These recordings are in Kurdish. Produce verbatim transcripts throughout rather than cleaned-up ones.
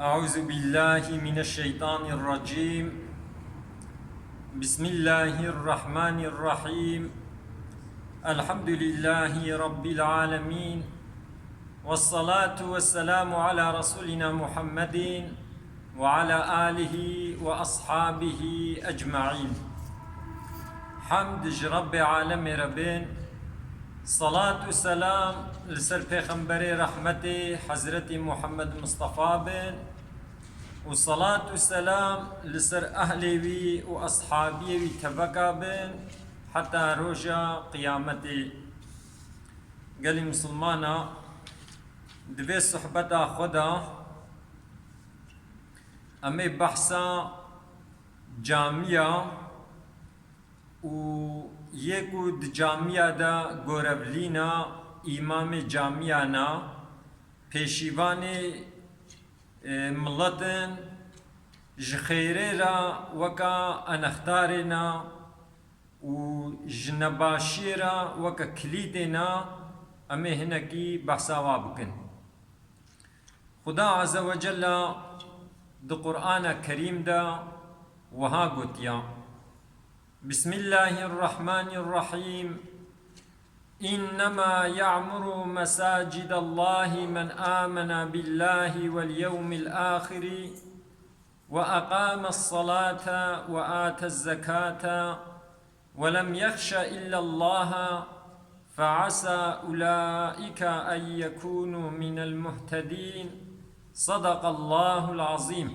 أعوذ بالله من الشيطان الرجيم. بسم الله الرحمن الرحيم. الحمد لله رب العالمين. والصلاة والسلام على رسولنا محمد وعلى آله وأصحابه أجمعين. Hemd ji Rebbê alemê re bên, salat û selam li ser Pêxemberê rehmetê Hezretî Muhammed Mistefa bin û salat û selam li ser ehlê wî û eshabiyê wî teveka bin heta roja qiyametê. Gelî misilmana, di vê sohbeta xwe de em ê behsa camiya û yê ku di camiya de gorevlîna îmamê camiya ne, pêşîvanê, e, milet in, ji xêrê re weke enextarê ne û ji nebaşiyê re weke kilîtê ne, em ê hinekî behsa wa bikin. Xuda Azze ve Celle di Qur'ana Kerîm de wiha gotiya, Bismillahirrahmanirrahîm. إنما يعمر مساجد الله من آمن بالله واليوم الآخر وأقام الصلاة وآتى الزكاة ولم يخش إلا الله فعسى أولئك أن يكونوا من المهتدين. صدق الله العظيم.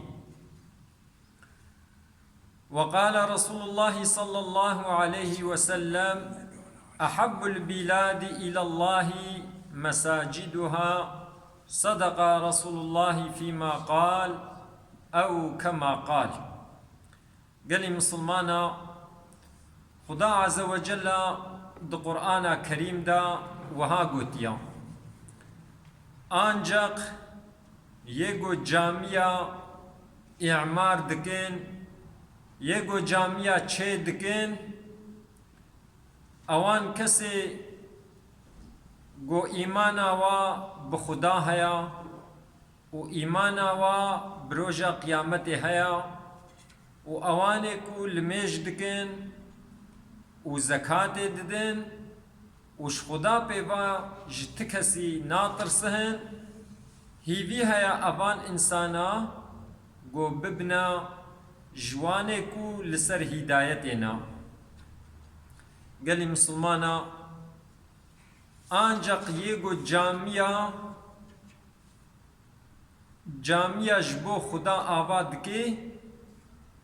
وقال رسول الله صلى الله عليه وسلم: أحب البلاد إلى الله مساجدها. صدق رسول الله فيما قال أو كما قال. Gelî misilmana, Xuda Azze ve Celle di Qur'ana Kerîm de wiha gotiya, Ancaq yê ku camiya îmar dikin, yê ku camiya çê dikin, ewan kesê ku îmana wa bi Xuda heye û îmana wa bi roja qiyametê heye û ewanê ku limêj dikin û zekatê didin û ji Xuda pêva ji ti kesî natirsin, hîvî heye evan însana ku bibine ji wanê ku li ser hîdayetê ne. Gelî misilmana, ancaq yê ku camiya camiya ji bo Xuda ava dike,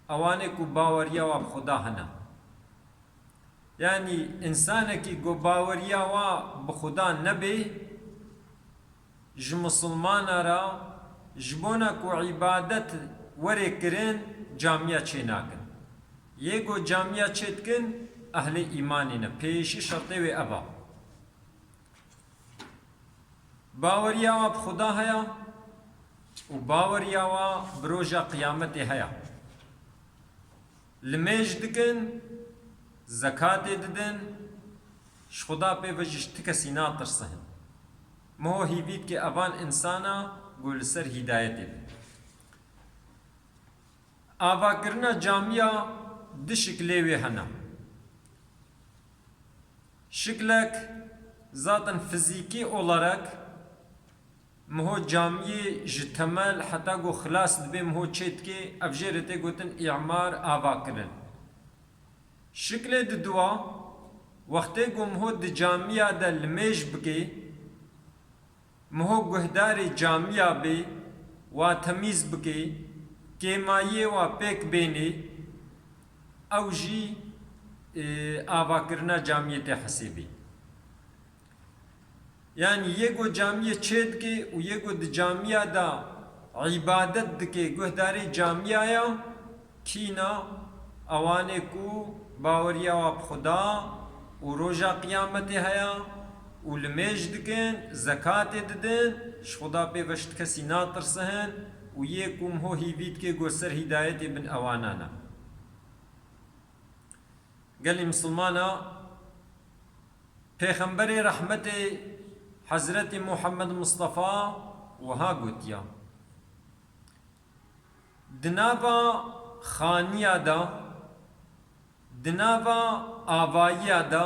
ewanê ku baweriya wa bi Xuda hene. Yanî, însanekî ku baweriya wa bi Xuda nebe, ji misilmana re, ji bona ku îbadet were kirin, camiya çê nakin. Yê ku camiya çê dikin, ehlê îmanê ne. Pêşî şertê wê ev e. Baweriya wa bi Xuda heye û baweriya wa bi roja qiyametê heye. Limêj dikin, zekatê didin, ji Xuda pê ve jî ji ti kesî natirsin. Miho hîvî dike evan însana ku li ser hîdayetê be. Avakirina camiya du şiklê wê hene. Şiklek zaten fizîkî olarak miho camiyê ji temel heta ku xilas dibe miho çê dike, ev jê re tê gotin îmar, avakirin. Şiklê diduwa, wextê ku miho di camiya de limêj bike, miho guhdarê camiya bê, wa temîz bike, kêmayiyê wa pêk bênê, ew jî, e, avakirina camiyê tê hesêbê. Yanî yê ku camiyê çê dike û yê ku di camiya de îbadet dike, guhdarê camiya ya, kîna? Ewanê ku baweriya wa bi Xuda û roja qiyametê heye û limêj dikin, zekatê didin, ji Xuda pê ve ji ti kesî natirsin û yê ku miho hîvî dike ku ser hîdayetê bin, ewana ne. Gelî misilmana, Pêxemberê rehmetê Hezretî Muhammed Mistefa wiha gotiya, Di nava xaniya de, di nava avayiya de,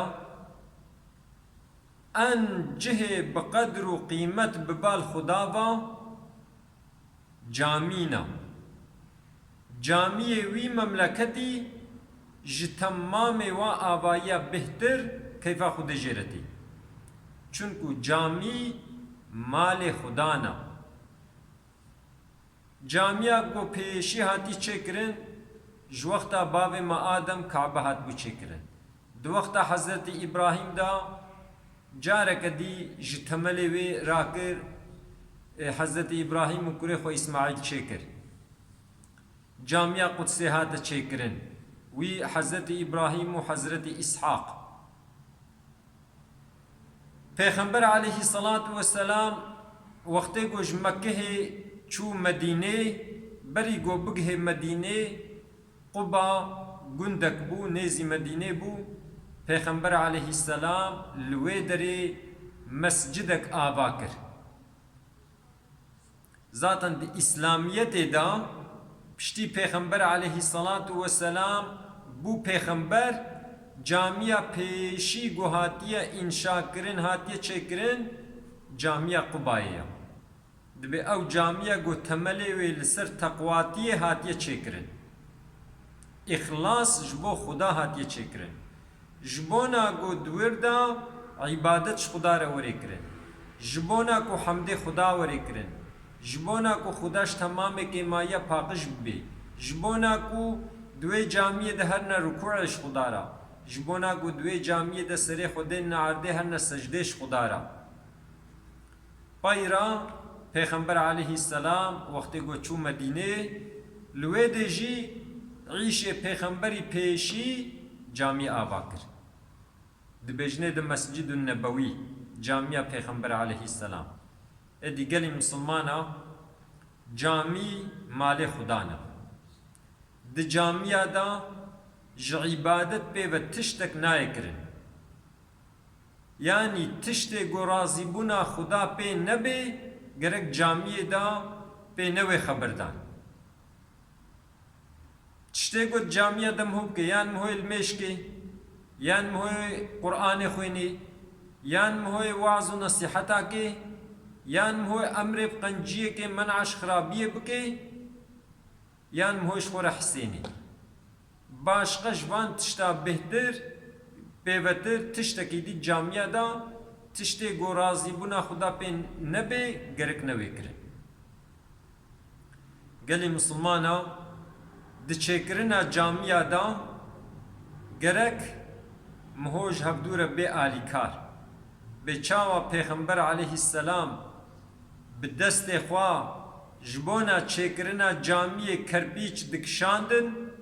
en cihê bi qedr û qîmet bi bal Xuda ve camî ne. Camiyê wî memleketî ji temamê wa avayiya bêhtir keyfa Xwedê jê re tê. Çunku camî malê Xuda ne. Camiya ku pêşî hatî çêkirin, ji wexta bavê me Adem Kabe hatibû çêkirin. Di wexta Hezretî Îbrahîm de careke dî ji temelê wê rakir, e, Hezretî Îbrahîm û kurê xwe Îsmaîl çêkir. Camiya Qudsê hate çêkirin. Wî Hezretî Îbrahîm û Hezretî Îshaq. Pêxember aleyhisselatu vesselam wextê ku ji Mekkehê çû Medînê, berî ku bigihê Medînê, Quba gundek bû, nêzî Medînê bû. Pêxember aleyhisselam li wê derê mescidek ava kir. Zaten di Îslamiyetê de piştî Pêxember aleyhisselatu vesselam bû pêxember, camiya pêşî ku hatiye înşakirin, hatiye çêkirin, camiya Qubayê ye. Dibê ew camiya ku temelê wê li ser teqwatiyê hatiye çêkirin. Îxlas ji bo Xuda hatiye çêkirin. Ji bona ku di wir de îbadet ji Xuda re were kirin. Ji bona ku hemdê Xuda were kirin. Ji bona ku Xuda ji temamê kêmayiya paqij bibe. Ji bona ku di wê camiyê de herine rukûê ji Xuda re. Ji bona ku di wê camiyê de serê xwe dênine erdê herine secdê ji Xuda re. Peyra Pêxember aleyhisselam wextê ku çû Medînê, li wê dê jî îşê Pêxemberî pêşî camî ava kir. Dibêjinê di Mescîdun Nebewî, camiya Pêxember aleyhisselam. Êdî gelî misilmana camî malê Xudan e. Di camiya de ji îbadet pê ve tiştek nayê kirin. Yanî tiştê ku razîbûna Xuda pê nebe, gerek camiyê de pê newê xebirdan. Tiştê ku di camiya de miho bike, yan mihoyê limêj ke, yan mihoyê Qur'anê xwênê, yan mihoyê waz û nesîheta ke, yan mihoyê emrê bi qenciyê ke, men'a ji xirabiyê bike, yan mihoyê ji xwe re hisênê. Başqe ji van tişta bêhtir, pêvetir tiştekî dî camiya de, tiştê ku razîbûna Xuda pê nebe, gerek newê kirin. Gelî misilmana di çêkirina camiya de gerek miho ji hevdû re bê alîkar. Bê çawa Pêxember aleyhisselam bi destê xwe ji bona çêkirina camiyê kerpîç dikişandin,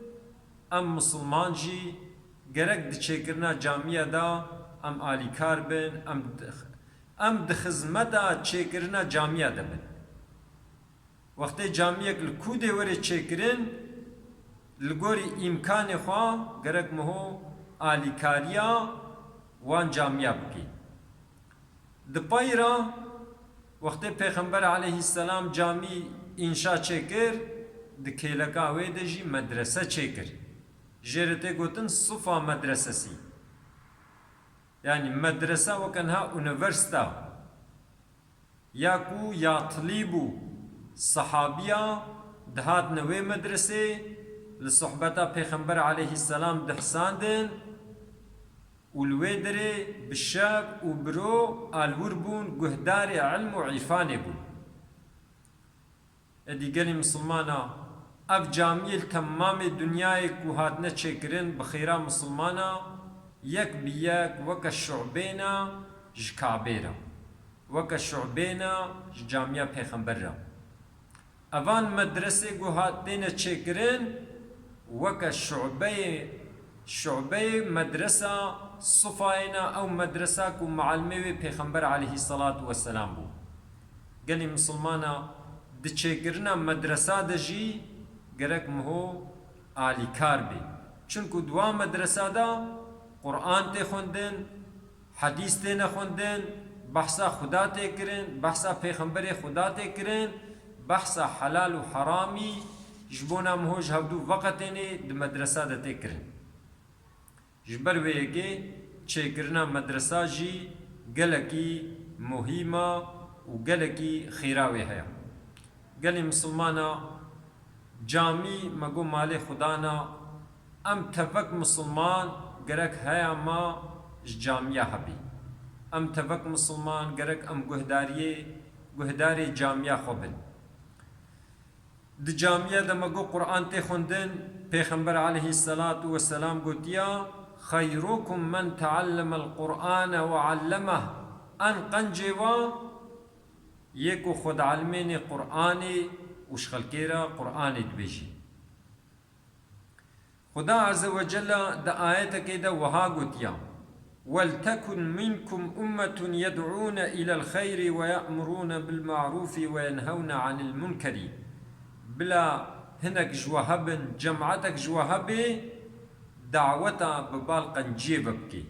em misilman jî gerek di çêkirina camiya de em alîkar bin, em di, em di xizmeta çêkirina camiya de bin. Wextê camiyek li kûdê were çêkirin, li gorî îmkanê xwe gerek miho alîkariya wan camiya bike. Di pey re wextê Pêxember aleyhisselam camî înşa çêkir, di kêleka wê de jî medrese çêkir. Jê re tê gotin Sufa Medresesî. Yanî medrese weke niha unîversîte. Ya ku yatilî bû, sehabiya dihatine wê medresê, li sohbeta Pêxember aleyhisselam dihsandin û li wê derê bi şev û bi ro alwir bûn, guhdarê ilm û îrfanê bûn. Êdî gelî misilmana, ev camiyê li temamê dinyayê ku hatine çêkirin, bi xêra misilmana yek bi yek weke şu'bêna ji Kabê re, weke şu'bêna ji camiya Pêxember re. Evan medresê ku hatine çêkirin, weke şu'beyê, şu'beyê medresa Sufayê ne, ew medresa ku mualimê wê Pêxember aleyhisselatu vesselam bû. Gelî misilmana di çêkirina medresa de jî gerek miho alîkar bê. Çunku di wan medresa de Quran tê xwendin, Hedîs têne xwendin, behsa Xuda tê kirin, behsa Pêxemberê Xuda tê kirin, behsa helal û heramî Ji bona miho ji hevdû veqetênê di medresa de tê kirin. Ji ber wê yekê çêkirina medresa jî gelekî muhîm a û gelekî xêra wê heye. Gelê misilmana, camî me got malê Xudan a, em tevek misilman gerek heya me ji camiya hebî. Em tevek misilman gerek em guhdariyê, guhdarê camiya xwe bin. Di camiya de me got Quran tê xwendin, Pêxember aleyhisselatu vesselam gotiya, "Xeyrukum men teallemel Qur'ane ve allemeh." En qencê wa yê ku xwe dielmênê Qur'anê û ji xelkê re Qur'anê dibêjî. Xuda Azze ve Celle di ayetekê de wiha gotiya, "Weltekun minkum ummetun yed'ûne ilel xeyrî ve ye'murûne bil ma'rûfî ve yenhewne anil munkeri." Bila hinek ji we hebin, cemaetek ji we hebê, daweta bi bal qenciyê ve bikê.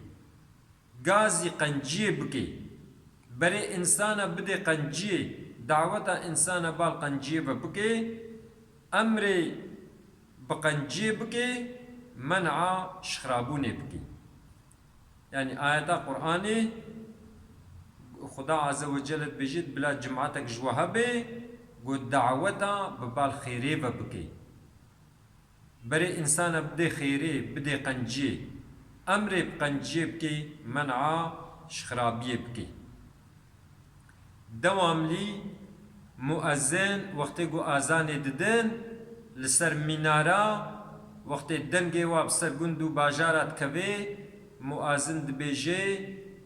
Gazî qenciyê bikê. Berê însana bidê qenciyê, daweta însana bal qenciyê ve bikê, emrê bi qenciyê bikê, men'a ji xirabûnê bikê. Yanî ayeta Qur'anê Xuda Azze ve Celle dibêjit, bila cemaetek ji we hebê, ku daweta bi bal xêrê ve bikê. Berê însana bidê xêrê, bidê qenciyê. Emrê bi qenciyê bikê, men'a ji xirabiyê bikê. Dewamlî muezzin wextê ku azanê didin, li ser mînara, wextê dengê wa bi ser gund û bajara dikevê, muezzin dibêjê,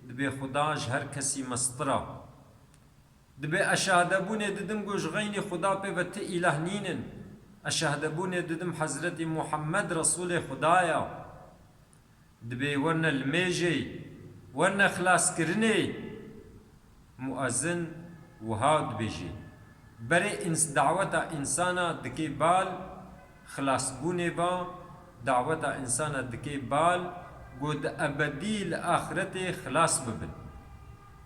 dibê Xuda ji her kesî mestir a. Dibê eşahedebûnê didim ku ji xeynî Xuda pê ve ti îlah nînin. Eşahedebûnê didim Hezretî Muhammed Resûlê Xuda ya. Dibê werne limêjê, werne xilaskirinê. Muezin wiha dibêjê, berê ins-, daweta însana dikê bal, xilasbûnê va, daweta însana dikê bal, ku di ebedî li axiretê xilas bibin.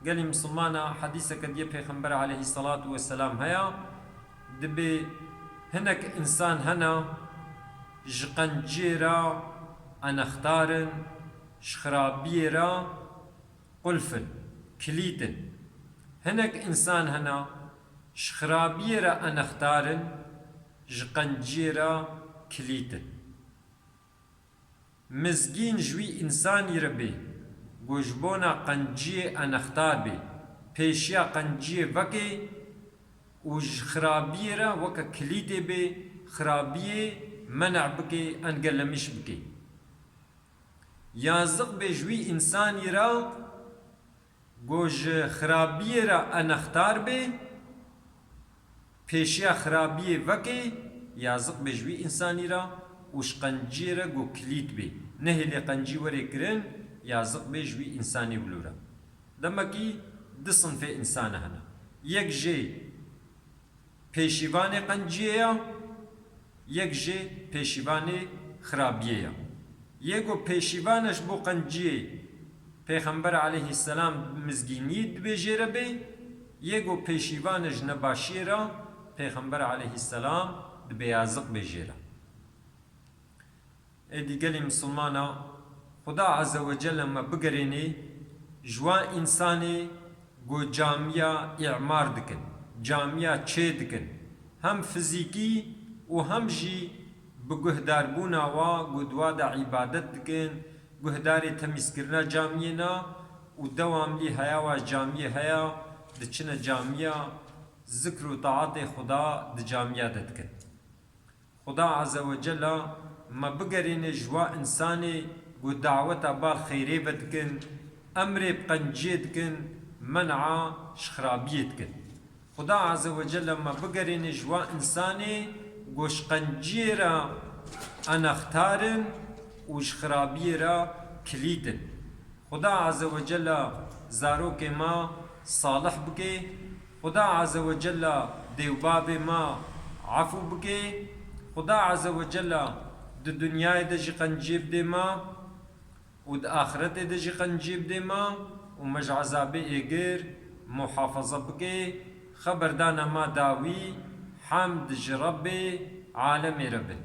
Gelî misilmana, hedîseke diyê Pêxember aleyhisselatu vesselam heya, dibê hinek însan hena, ji qenciyê re enextar in, ji xirabiyê re qulf in, kilît in. Hinek însan hena, ji xirabiyê re enextar in, ji qenciyê re kilît in. Mizgîn ji wî însanî re bê, ku ji bona qenciyê enextar bê, pêşiya qenciyê vekê û ji xirabiyê re weke kilîtê bê, xirabiyê men'a bikê, engelemîş bikê. Yaziq bê ji wî însanî re, ku ji xirabiyê re enextar bê, pêşiya xirabiyê vekê, yaziq bê ji wî însanî re û ji qenciyê re ku kilît bê. Nehêlê qencî werê kirin, yaziq bê ji wî însanê wilo re. Demekî du sinfê însane hene. Yek jê pêşîvanê qenciyê ya, yek jê pêşîvanê xirabiyê ya. Yê ku pêşîvan e ji bo qenciyê, Pêxember aleyhisselam mizgînî dibê jê re bê, yê ku pêşîvan e ji nebaşiyê re, Pêxember aleyhisselam dibê yaziq bê jê re. Êdî gelî misilmana, Xuda Azze ve Celle me bigerênê ji wan însanê ku camiya îmar dikin, camiya çê dikin, hem fizîkî û hem jî bi guhdarbûna wa ku di wa de îbadet dikin, guhdarê temîzkirina camiyê ne û dewamlî heya wa camiyê heya, diçine camiya, zikr û taatê Xuda di camiya de dikin. Xuda Azze ve Celle me bigerîne ji wa însanê ku daweta bal xeyrê ve dikin, emrê bi qenciyê dikin, men'a ji xirabiyê dikin. Xuda Azze ve Celle me bigerîne ji wa însanê ku ji qenciyê re enextar in û ji xirabiyê re kilît in. Xuda Azze ve Celle zarokê me salih bike. Xuda Azze ve Celle dêwbabê me efû bike. Xuda Azze ve Celle di dinyayê de jî qenciyê bidê me û di axiretê de jî qenciyê bidê me û me ji ezabê êgir muhafaza bike. Xeberdana me dawî Hemd ji Rebbê alemê re bin.